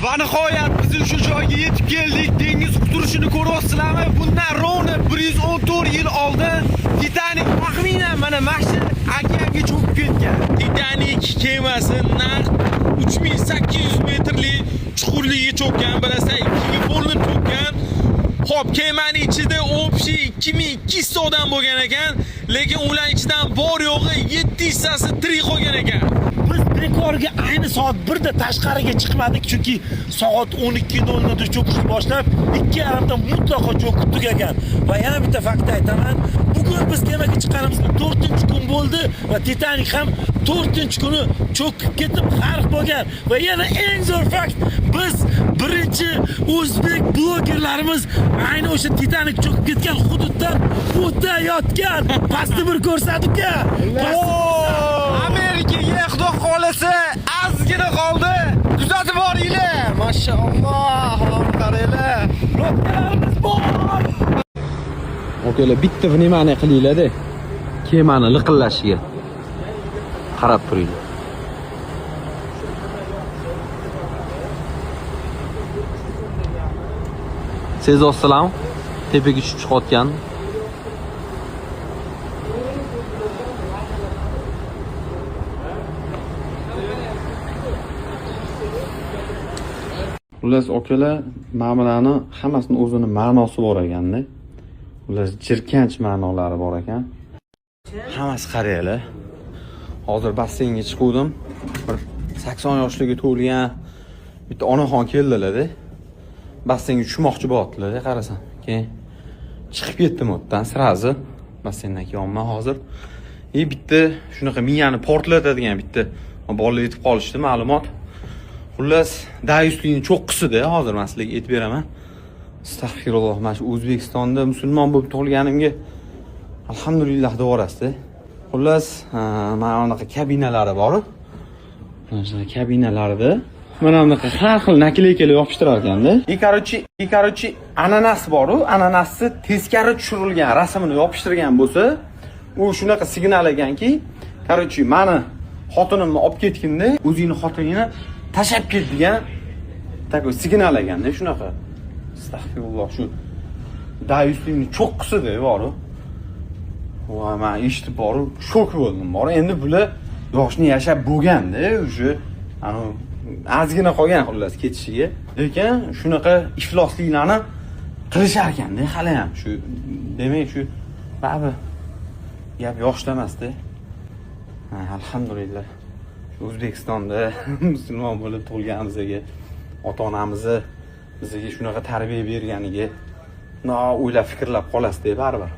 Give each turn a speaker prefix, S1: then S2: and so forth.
S1: Va nihoyat biz o'sha joyga yetib keldik. Dengiz quturishini ko'ryapsizlarmi? Bundan ровно 114 yil oldin Titanic taxminan mana shu okeanga cho'kib ketgan.
S2: Titanic kemasi naq 3800 metrli chuqurligiga cho'kkan, bilasan, ikkiga bo'linib cho'kkan. Xo'p, kemani ichida общий 2200 ta odam bo'lgan ekan, lekin ular ichidan bor yo'g'i 700 tasi tirik qolgan ekan.
S3: Biz bekorga ayni soat 1 da tashqariga chiqmadik, chunki soat 12:00 da cho'kishni boshlab, 2:30 da mutlaqo cho'kib tugagan. Va yana bitta fakt aytaman. Bugun biz kemaga chiqqanimizga 4-kun bo'ldi va Titanic ham 4-kuni cho'kib ketib g'arq bo'lgan. Va yana eng zo'r fakt, biz birinchi o'zbek blogerlarimiz ayni o'sha Titanic cho'kib ketgan hududdan o'tayotgan. Pastni bir ko'rsat uka.
S1: Amerikaga xudo xolasa ozgina qoldi. Kuzatib boringlar. Mashalloh, qaranglar.
S3: Lodkalarimiz bor.
S1: Okalar, bitta внимание qilinglar-da. Kemani liqillashiga. Qarab turinglar. Sezyapsizlarmi? Tepaga tushib chiqayotgan. Xullas, okalar, mana bularni hammasini o'zini ma'nosi bor ekanda. Xullas, jirkanch ma'nolari bor ekan. Hammasi qaranglar. Hozir basseynga chiquvdim. Bir 80 yoshliga to'lgan bitta onaxon keldilar-da. Basseynga tushmoqchi bo'lyaptilar-da, qarasam. Keyin chiqib ketdim u yerdan сразу. Basseyndan kelyapman hozir. И bitta shunaqa miyani portlatadigan bitta bolalar yetib qolishdi ma'lumot. Xullas, dayuslikni cho'qqisida hozir men sizlarga aytib beraman. Astag'firulloh, mana shu O'zbekistonda musulmon bo'lib tug'ilganimga alhamdulillah devorasizda. Xullas, mana bunaqa kabinalari bor. Mana shunaqa kabinalarida mana bunaqa har xil наклейка lar yopishtirar ekanda. И короче, ananas bor-u, ananasni teskari tushirilgan rasmini yopishtirgan bo'lsa, u shunaqa signal ekanki, короче, mani xotinimni olib ketginda, o'zingni xotiningni tashlab ket degan такой signal ekanda shunaqa. Astag'firulloh, shu dayuslikni cho'qqisida boru. Voy, man eshitib borib shok bo'ldim. Bor, endi bular yoshni yashab bo'lganda, уже anu ozgina qolgan xullas ketishiga. Lekin shunaqa iflosliklarni qilishar ekanda hali ham. Shu demak, shu baribir gap yoshda emasda. Ha, alhamdulillah. Shu O'zbekistonda musulmon bo'lib tug'ilganimizga, ota-onamizni bizga shunaqa tarbiya berganiga no o'ylab fikrlab qolasizda baribir.